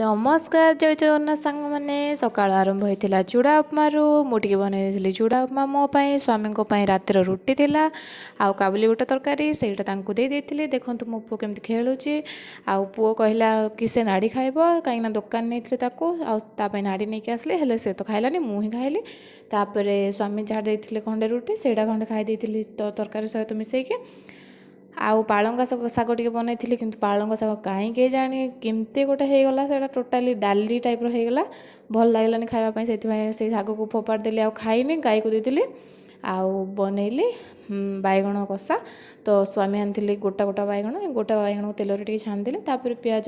ନମସ୍କାର, ଜୟ ଜଗନ୍ନାଥ ସାଙ୍ଗମାନେ। ସକାଳ ଆରମ୍ଭ ହୋଇଥିଲା ଚୁଡ଼ା ଉପମାରୁ। ମୁଁ ଟିକେ ବନେଇ ଦେଇଥିଲି ଚୁଡ଼ା ଉପମା ମୋ ପାଇଁ, ସ୍ୱାମୀଙ୍କ ପାଇଁ ରାତିର ରୁଟି ଥିଲା ଆଉ କାବୁଲି ବୁଟ ତରକାରୀ, ସେଇଟା ତାଙ୍କୁ ଦେଇ ଦେଇଥିଲି। ଦେଖନ୍ତୁ ମୋ ପୁଅ କେମିତି ଖେଳୁଛି। ଆଉ ପୁଅ କହିଲା କି ସେ ନାଡ଼ି ଖାଇବ, କାହିଁକିନା ଦୋକାନ ନେଇଥିଲି ତାକୁ ଆଉ ତା ପାଇଁ ନାଡ଼ି ନେଇକି ଆସିଲି। ହେଲେ ସେ ତ ଖାଇଲାନି, ମୁଁ ହିଁ ଖାଇଲି। ତାପରେ ସ୍ୱାମୀ ଯାହା ଦେଇଥିଲେ ଖଣ୍ଡେ ରୁଟି, ସେଇଟା ଖଣ୍ଡେ ଖାଇ ଦେଇଥିଲି ତ ତରକାରୀ ସହିତ ମିଶାଇକି। ଆଉ ପାଳଙ୍ଗ ଶାଗ ଟିକେ ବନେଇଥିଲି, କିନ୍ତୁ ପାଳଙ୍ଗ ଶାଗ କାହିଁ କେଜାଣି କେମିତି ଗୋଟେ ହେଇଗଲା, ସେଇଟା ଟୋଟାଲି ଡାଲି ଟାଇପ୍ର ହେଇଗଲା, ଭଲ ଲାଗିଲାନି ଖାଇବା ପାଇଁ। ସେଥିପାଇଁ ସେଇ ଶାଗକୁ ଫୋପାଡ଼ି ଦେଲି, ଆଉ ଖାଇନି, ଗାଈକୁ ଦେଇଥିଲି। ଆଉ ବନେଇଲି ବାଇଗଣ କଷା। ତ ସ୍ୱାମୀ ଆଣିଥିଲେ ଗୋଟା ଗୋଟା ବାଇଗଣ। ଗୋଟା ବାଇଗଣକୁ ତେଲରେ ଟିକେ ଛାଣିଦେଲି। ତାପରେ ପିଆଜ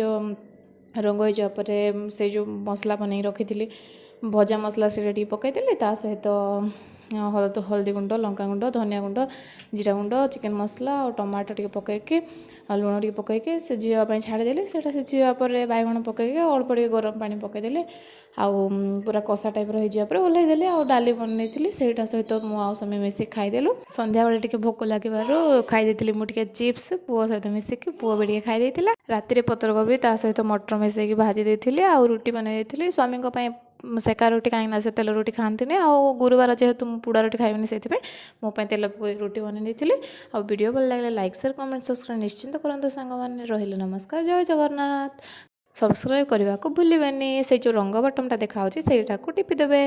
ରଙ୍ଗ ହେଇଯିବା ପରେ ସେଇ ଯେଉଁ ମସଲା ବନେଇକି ରଖିଥିଲି, ଭଜା ମସଲା, ସେଇଟା ଟିକେ ପକାଇଦେଲି। ତା ସହିତ ହଳଦୀ ଗୁଣ୍ଡ, ଲଙ୍କା ଗୁଣ୍ଡ, ଧନିଆ ଗୁଣ୍ଡ, ଜିରା ଗୁଣ୍ଡ, ଚିକେନ୍ ମସଲା ଆଉ ଟମାଟୋ ଟିକେ ପକାଇକି ଆଉ ଲୁଣ ଟିକେ ପକାଇକି ସିଝିବା ପାଇଁ ଛାଡ଼ିଦେଲି। ସେଇଟା ସିଝିବା ପରେ ବାଇଗଣ ପକାଇକି ଅଳ୍ପ ଟିକେ ଗରମ ପାଣି ପକାଇଦେଲି ଆଉ ପୁରା କଷା ଟାଇପ୍ର ହେଇଯିବା ପରେ ଓହ୍ଲାଇ ଦେଲି। ଆଉ ଡାଲି ବନେଇଥିଲି, ସେଇଟା ସହିତ ମୁଁ ଆଉ ସ୍ୱାମୀ ମିଶିକି ଖାଇଦେଲୁ। ସନ୍ଧ୍ୟାବେଳେ ଟିକେ ଭୋକ ଲାଗିବାରୁ ଖାଇ ଦେଇଥିଲି ମୁଁ ଟିକେ ଚିପ୍ସ ପୁଅ ସହିତ ମିଶିକି। ପୁଅ ବି ଟିକେ ଖାଇ ଦେଇଥିଲା। ରାତିରେ ପତ୍ରକୋବି ତା ସହିତ ମଟର ମିଶେଇକି ଭାଜି ଦେଇଥିଲି ଆଉ ରୁଟି ବନେଇ ଦେଇଥିଲି ସ୍ୱାମୀଙ୍କ ପାଇଁ ସେକା ରୁଟି, କାହିଁକିନା ସେ ତେଲ ରୁଟି ଖାଆନ୍ତିନି। ଆଉ ଗୁରୁବାର ଯେହେତୁ ମୁଁ ପୋଡ଼ା ରୁଟି ଖାଇବିନି, ସେଥିପାଇଁ ମୋ ପାଇଁ ତେଲ ପକେଇକି ରୁଟି ବନେଇ ଦେଇଥିଲି। ଆଉ ଭିଡ଼ିଓ ଭଲ ଲାଗିଲେ ଲାଇକ୍, ସେୟାର, କମେଣ୍ଟ, ସବସ୍କ୍ରାଇବ୍ ନିଶ୍ଚିନ୍ତ କରନ୍ତୁ ସାଙ୍ଗମାନେ। ରହିଲେ, ନମସ୍କାର, ଜୟ ଜଗନ୍ନାଥ। ସବସ୍କ୍ରାଇବ୍ କରିବାକୁ ଭୁଲିବେନି, ସେଇ ଯେଉଁ ରଙ୍ଗ ବଟନ୍ଟା ଦେଖାହେଉଛି ସେଇଟାକୁ ଟିପିଦେବେ।